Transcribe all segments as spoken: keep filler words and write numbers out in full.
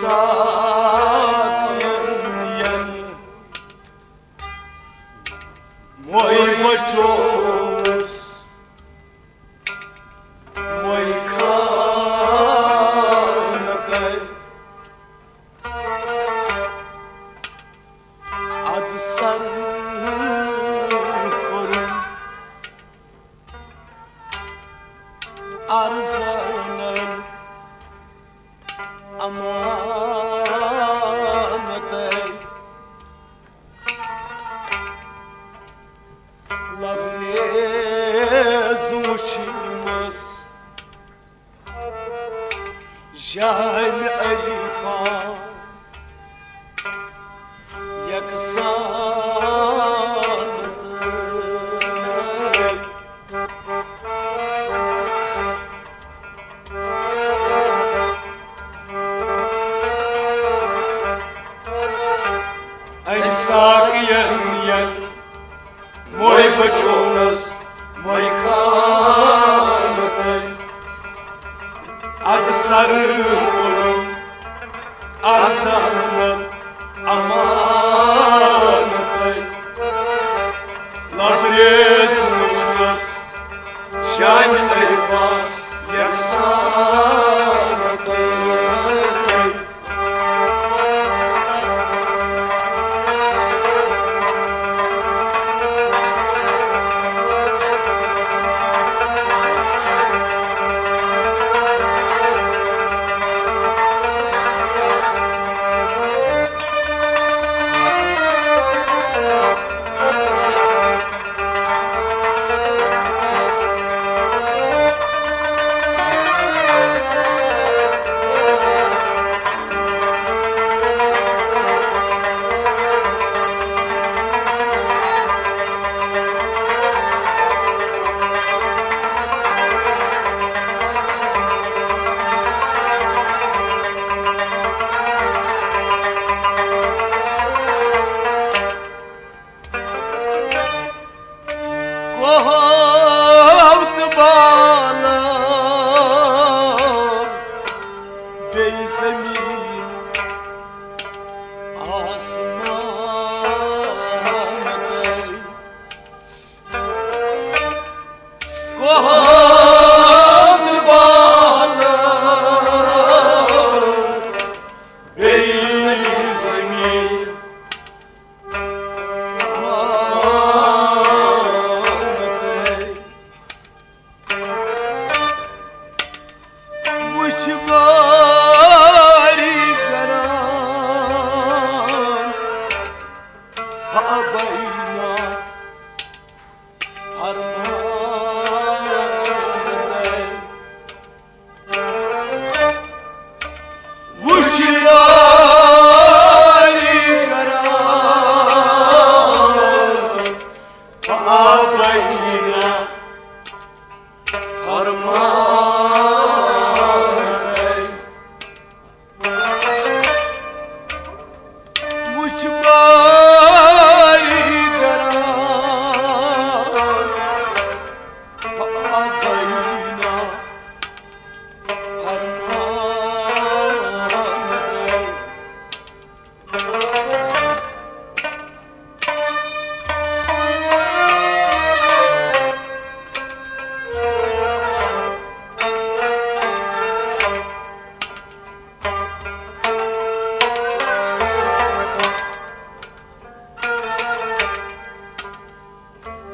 ساتن ین موے بچوس، موے خانتے۔ اد سر کوٚرُن ارزانن امانتے۔ لبریز وُچھمس جامِ عرفان یکسان تہٕ امہِ ساقین ین موے بچونس موے خانتے۔ اد سر کوٚرُن ارزانن امانتے۔ لبریز وُچھمس جامِ عرفان یکسان تہٕ کوہ تہٕ بالہٕ بیٚیہِ زٔمیٖن آسمان تہٕ کوہ تہٕ بالہٕ بیٚیہِ زٔمیٖن وُچھ باری گران، ہا بینہ ارمان۔ وُچھ باری گران، ہا بینہ ارمان۔ وُچھ باری گران، ہا بینہ ارمان۔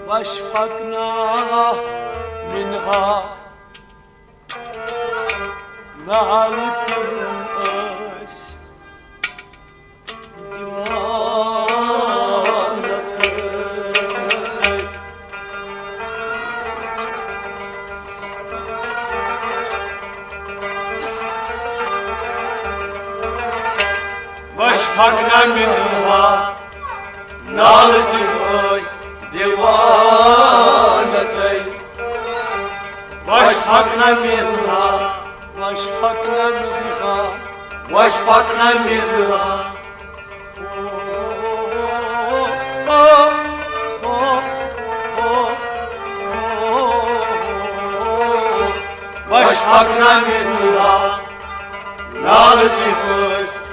واشفقنا منها، نالہٕ تِم ٲسۍ دیوانہٕ تہٕ۔ واشفقنا منها، نالہٕ تِم ٲسۍ دیوانہٕ تہٕ۔ واشفقنا منها، واشفقنا منها، واشفقنا منها۔ واشفقنا منها، نالہٕ تِم ٲسۍ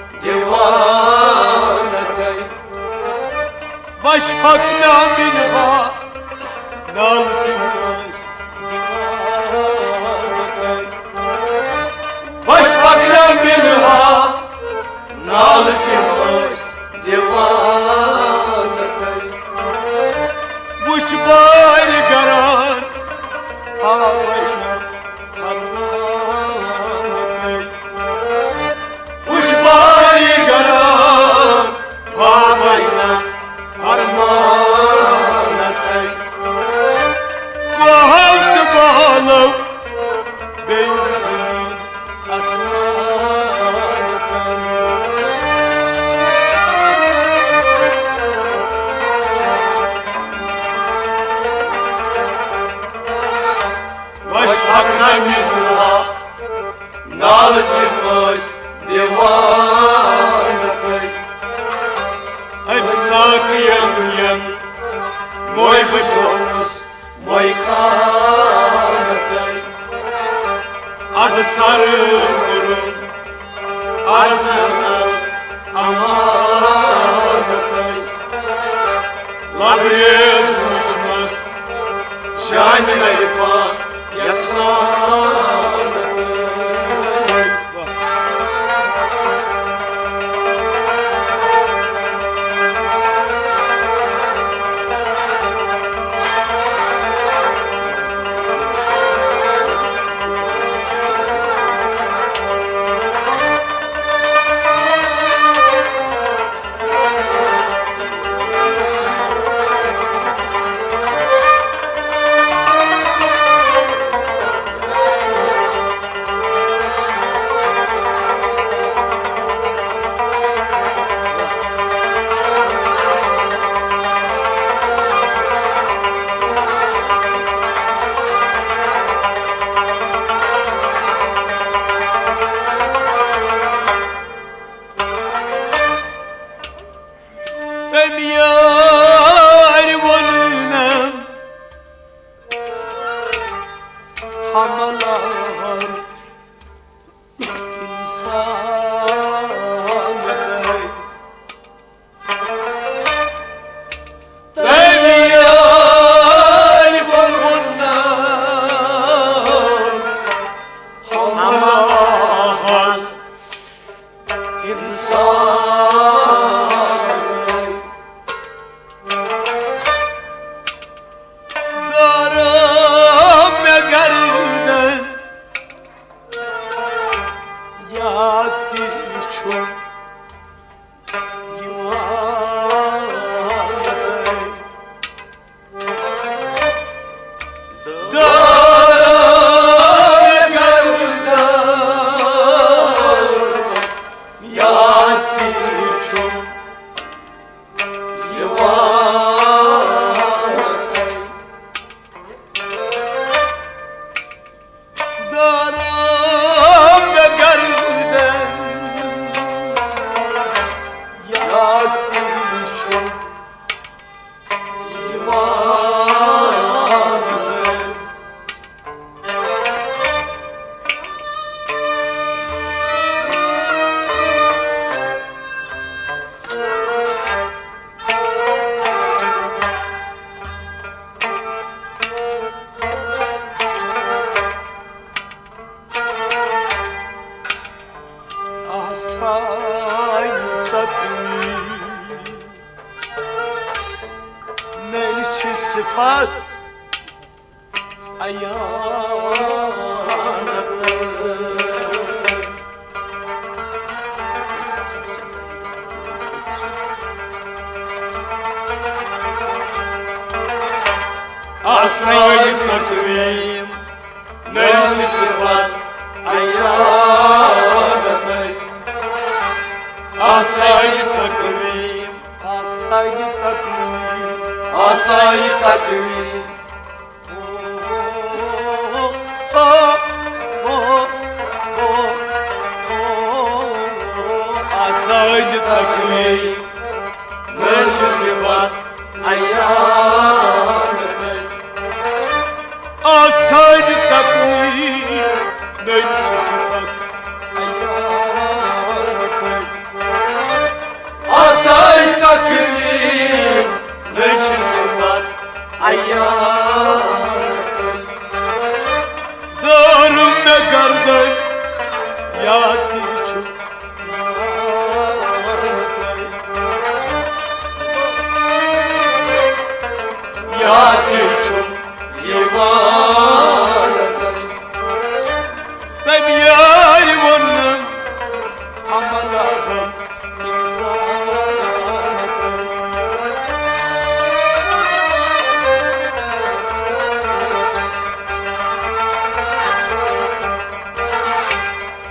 وش پکنا منها، نال تم ٲسۍ دیوانہٕ تۄہہِ۔ وش پکنا منها، نال تم ٲسۍ دیوانہٕ تۄہہِ۔ وٕچھ بارِ گران، آوے نہ فرمانہٕ تۄہہِ۔ وٕچھ بارِ گران، آوے نہ فرمانہٕ تۄہہِ۔ کوہل تہٕ بالو بیٚیہِ زٔمیٖن آسمان تام۔ وش پکنا منها، نال تم ٲسۍ دیوانہٕ تۄہہِ۔ أمۍ ساقین یم موے بہٕ چونس، موے خانہٕ تۄہہِ۔ ادٕ سر کوٚرُن عرض امانہٕ تۄہہِ۔ لبریز وٕچھمس شانہِ عرفان یکسان۔ تٔمۍ یارِ ووٚن نہٕ حملہٕ ہن انسان تۄہہِ۔ تٔمۍ یارِ ووٚن نہٕ حملہٕ ہن انسان۔ دارا مےٚ گردن یاد تہِ چھُم یِوان۔ دارا مےٚ گردن یاد تہِ چھُم یِوان۔ دارا مےٚ گردن یاد تہِ چھُم یِوان۔ آسان تقوی مےٚ چھِ صفات عیان۔ آسان تقوی مےٚ چھِ صفات عیان۔ آسان تقوی، آسان تقوی، آسان تقوی۔ آسان تقوی، مےٚ چھِ صفات عیان۔ آسان تقوی، مےٚ چھِ صفات عیان۔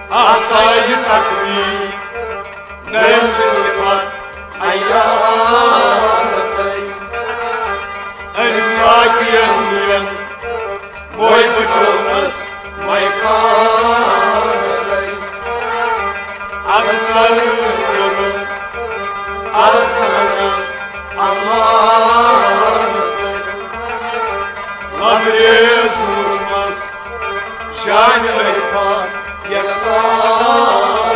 آسایہِ تقوی نٔرۍ چھِ صفت عیالتَے۔ أمۍ ساقِیَن نِیَن موے بہٕ چومَس مَے خانَے۔ اَفسَر کوٚرُن از ہنا امانتَے۔ لبریز وُچھمَس شانہِ عرفان یکسان۔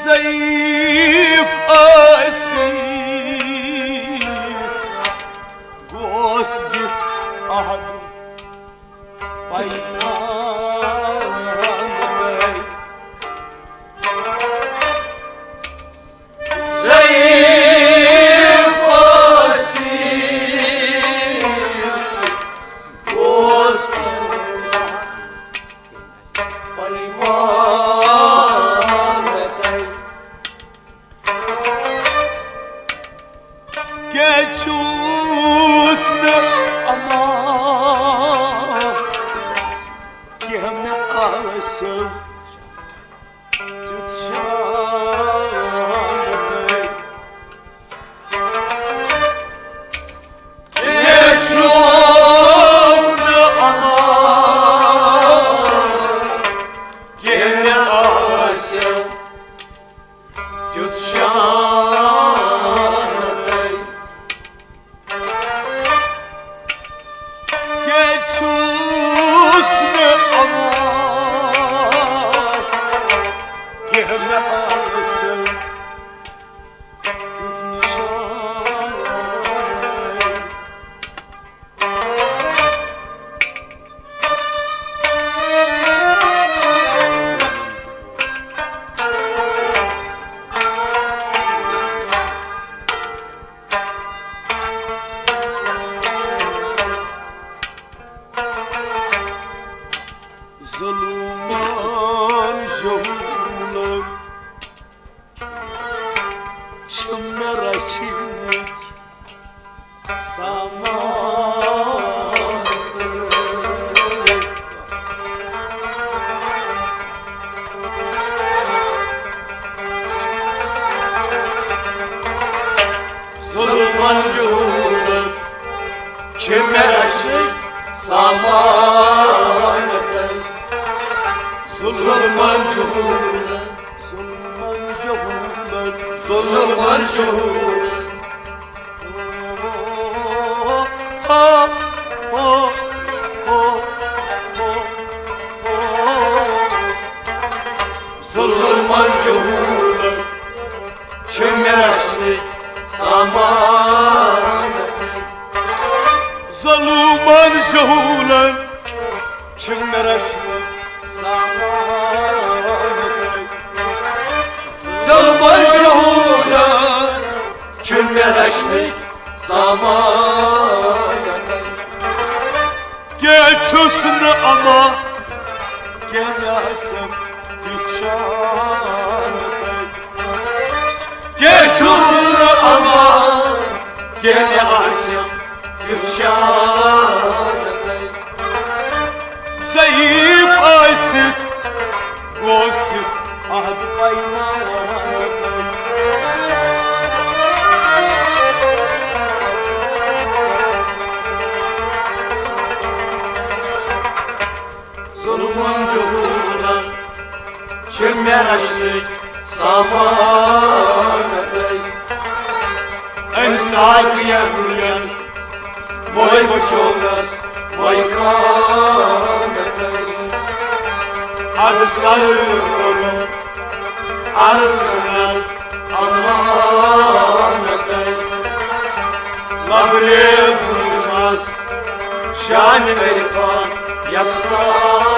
ضعیف ٲسِتھ گوس دِتھ عہد پیمان۔ ضعیف ٲسِتھ گوس دِتھ پیمان۔ کیٛاہ چھُس نہٕ اَما، کینٛہہ مےٚ آسیو تیُتھ شان۔ کیٛاہ چھُس نہٕ اَما، کینٛہہ مےٚ آسیو تیُتھ شان۔ کیٛاہ چھُس نہٕ اَما، کینٛہہ مےٚ آسیو تیُتھ نِشان۔ ظلمن جہولن چھِ مےٚ رچھمٕتۍ سامان۔ ظلمن جہولن چھِ مےٚ رچھمٕتۍ سامان۔ ظلمن جہولن، ظلمن جہولن، ظلمن جہولن۔ ظلمن جہولن چھِ مےٚ رچھمٕتۍ سامان۔ ظلمن جہولن چھِ مےٚ رچھمٕتۍ سامان۔ ظلمن جہولن چھِ مےٚ رچھمٕتۍ سامان۔ کیٛاہ چھُس نہٕ اَما، کینٛہہ مےٚ آسٮ۪م تیُتھ شان۔ کیٛاہ چھُس نہٕ اَما، کینٛہہ مےٚ آسٮ۪م تیُتھ شان۔ ضعیف ٲسِتھ گوس تیُتھ عہد پیمان۔ تِمن جہوٗلن چھِ مےٚ رچھنٕکۍ سامان تۄہہِ۔ أمۍ ساقین ہُنٛدٮ۪ن مۄے بچوگس مۄے خان تۄہہِ۔ ادٕ سر کوٚرُم عرض مےٚ امان تۄہہِ۔ لبریز وٕچھمس شانہِ عرفان یکسان۔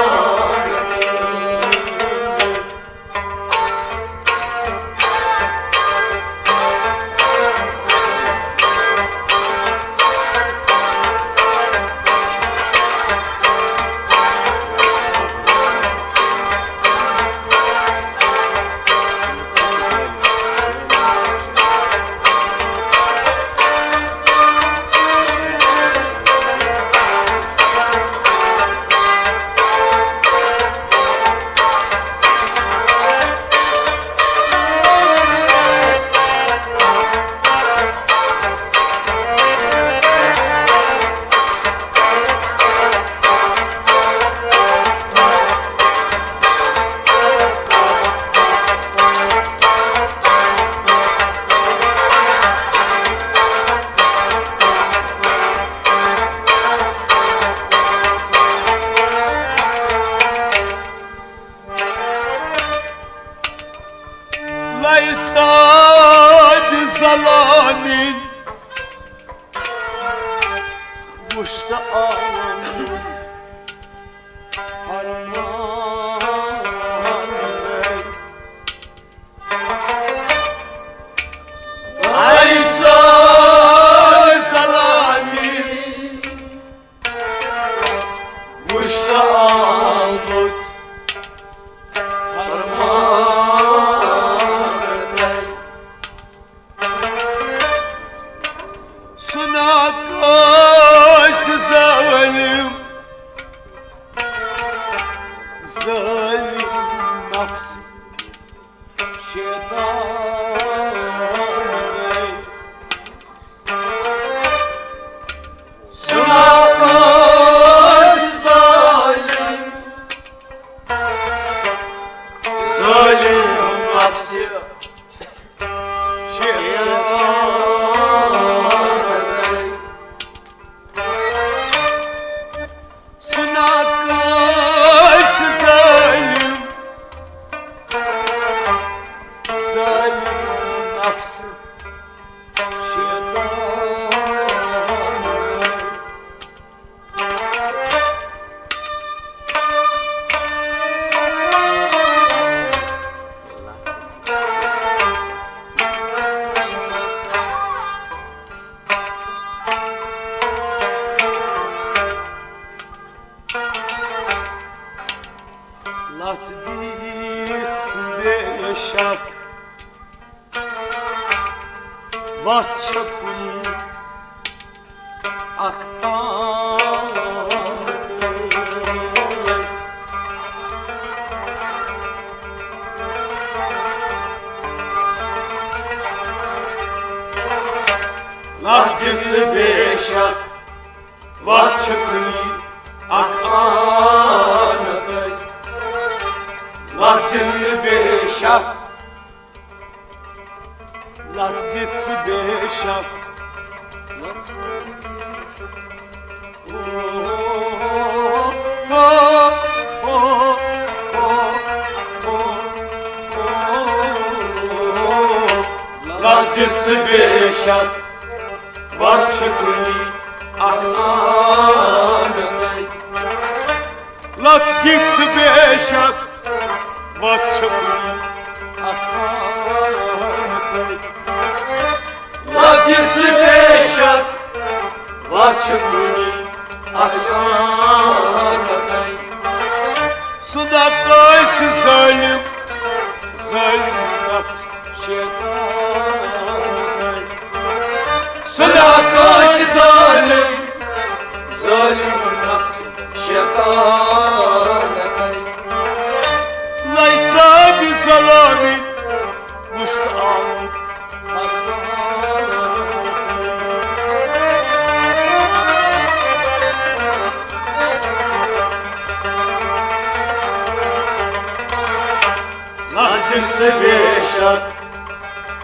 لَیہِ سادِ ظلامٕنۍ وُچھ تہٕ آمُت فرمان۔ لَیہِ سادِ ظلامٕنۍ وُچھ تہٕ آمُت فرمان۔ سُہ ناکٲنٛسہِ ظٲلِم، ظٲلِم نفس شیطان۔ سُہ ناکٲنٛسہِ ظٲلِم، ظٲلِم نفس شیطان۔ سُہ ناکٲنٛسہِ ظٲلِم، ظٲلِم نفس شیطان۔ لتھ دِتھ ژٕ بے شک وتھ چھےٚ کُنی اکھ پانہٕ۔ لتھ دِتھ ژٕ بے شک وتھ چھےٚ کُنی اکھ پانہٕ۔ لتھ دِتھ ژٕ بے شک لتھ دِتھ ژٕ بے شک۔ لتھ دِتھ ژٕ بے شک وتھ چھےٚ کُنی اکھ پانہٕ۔ لتھ دِتھ ژٕ بے شک وتھ چھےٚ کُنی اکھ پانہٕ۔ لتھ دِتھ ژٕ بے شک وتھ چھےٚ کُنی اکھ پانہٕ۔ سُہ ناکٲنٛسہِ ظٲلِم، ظٲلِم نفس شیطان۔ سُہ ناکٲنٛسہِ ظٲلِم، ظٲلِم نفس شیطان۔ لَیہِ سادِ ظلامٕنۍ وُچھ تہٕ آمُت۔ ژٕ بے شک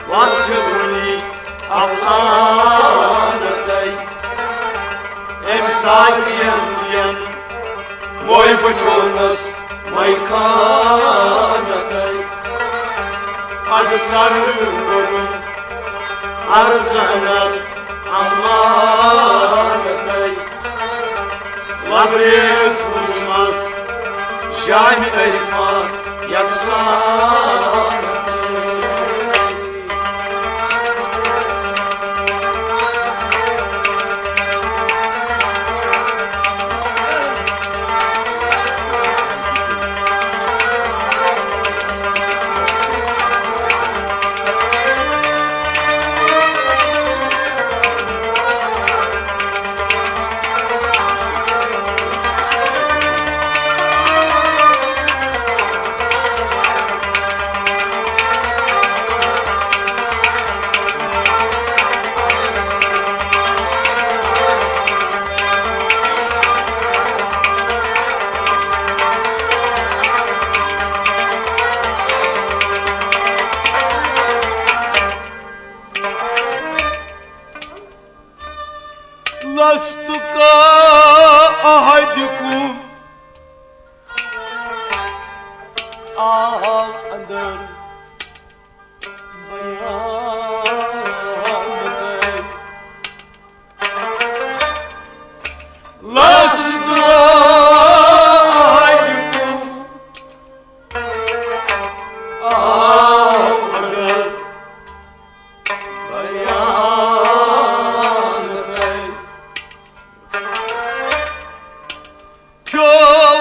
وَتھ چھِ وُنہِ اَتھ لانَتَے۔ أمۍ ساقِیَن ین موے بہٕ چونَس مَے خانَتَے۔ اَدٕ سَر کوٚرُن عرض اَنَن اَمانَتَے۔ لبریز وُچھمَس جامِ عرفان یکسان۔ لست کاحدکم، آو اندر بیان تۄہہِ۔ لست کاحدکم، آو اندر بیان تۄہہِ۔ کیٛاہ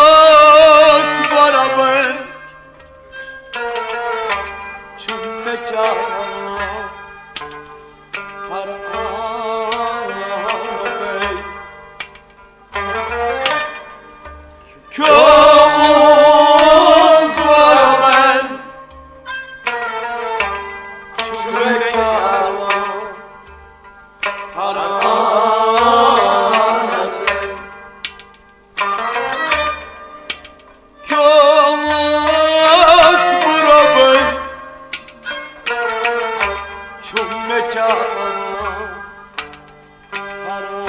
اوس برابر چھُم مےٚ چاوان ہر آمتَے۔ کیٛاہ اوس برابر چھُم مےٚ چاوان ہر آمتَے۔ کیٛاہ اوس برابر چھُم مےٚ چاوان ہر آمتَے۔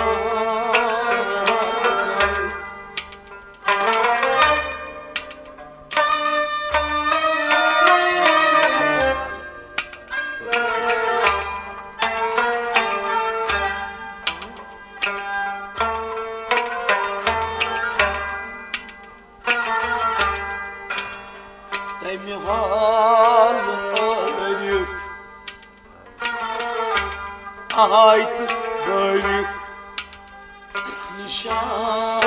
تَمہِ حالہٕ عٲرِف آے تہٕ بٲرِکھ نِشان۔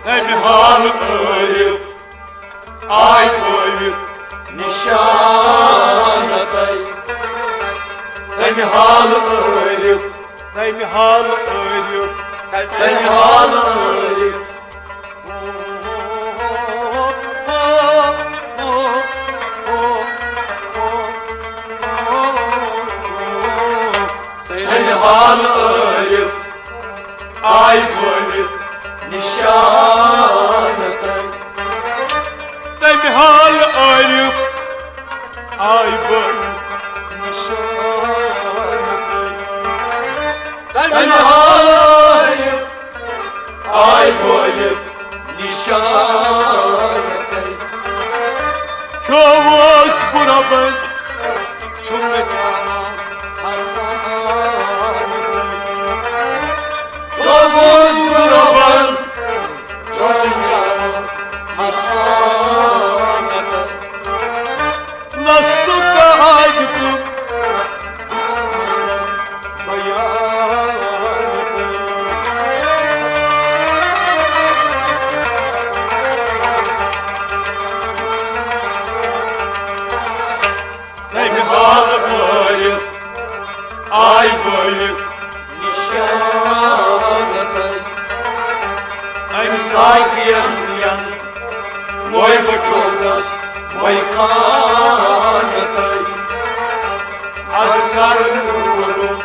تَمہِ حالہٕ عٲرِف آے بٲرِکھ نِشان تۄہہِ۔ تَمہِ حالہٕ عٲرِف، تَمہِ حالہٕ عٲرِف، تَمہِ حالہٕ عٲرِف۔ تَمہِ حالہٕ عٲرِف آے بٲرِکھ نِشان تۄہہِ۔ تَمہِ حالہٕ عٲرِف آے بٲرِکھ نِشان تۄہہِ۔ تَمہِ حالہٕ عٲرِف آے بٲرِکھ نِشان تۄہہِ۔ کیٛاہ اوس برابر چھُم مےٚ چاوان ہر آمتَے۔ کیٛاہ اوس برابر چھُم مےٚ چاوان ہر آمتَے۔ لست کاحدکم بیان تۄہہِ۔ تَمہِ حالہٕ عٲرِف آے بٲرِکھ نِشان تۄہہِ۔ أمۍ ساقِیَن ین موے بہٕ چونَس مَے خانَتَے۔ اَدٕ سَر کوٚرُن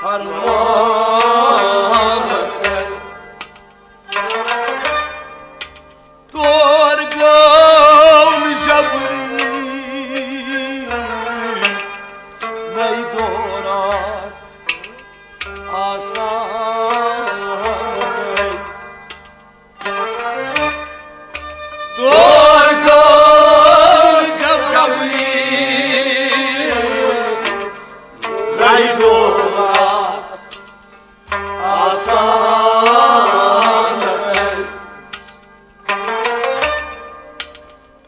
فرمان کر۔ تور گوٚو نہٕ جبری، نَیہِ دورات آسان۔ تور گوٚو جبری، نَیہِ دورات آسان۔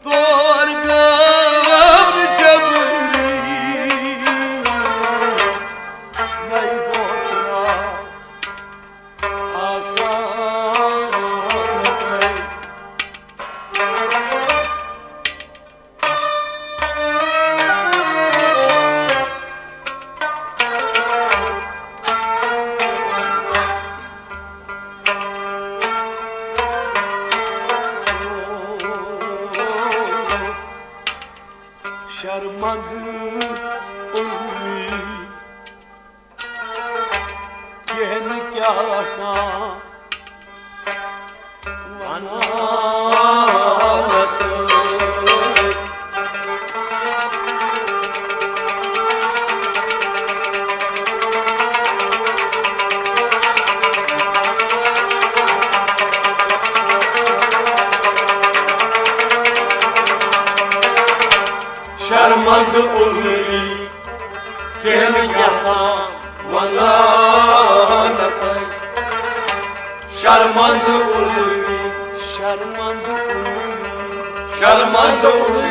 تور گوٚو جبری، نَیہِ دورات آسان۔ شرمند اُلمی کینٛہہ نہٕ کیٛاہ تام وَنان۔ شرمند اُلمی کینٛہہ نہٕ کیٛاہ تام وَنان۔ شرمند اُلمی، شرمند اُلمی، شرمند اُلمی۔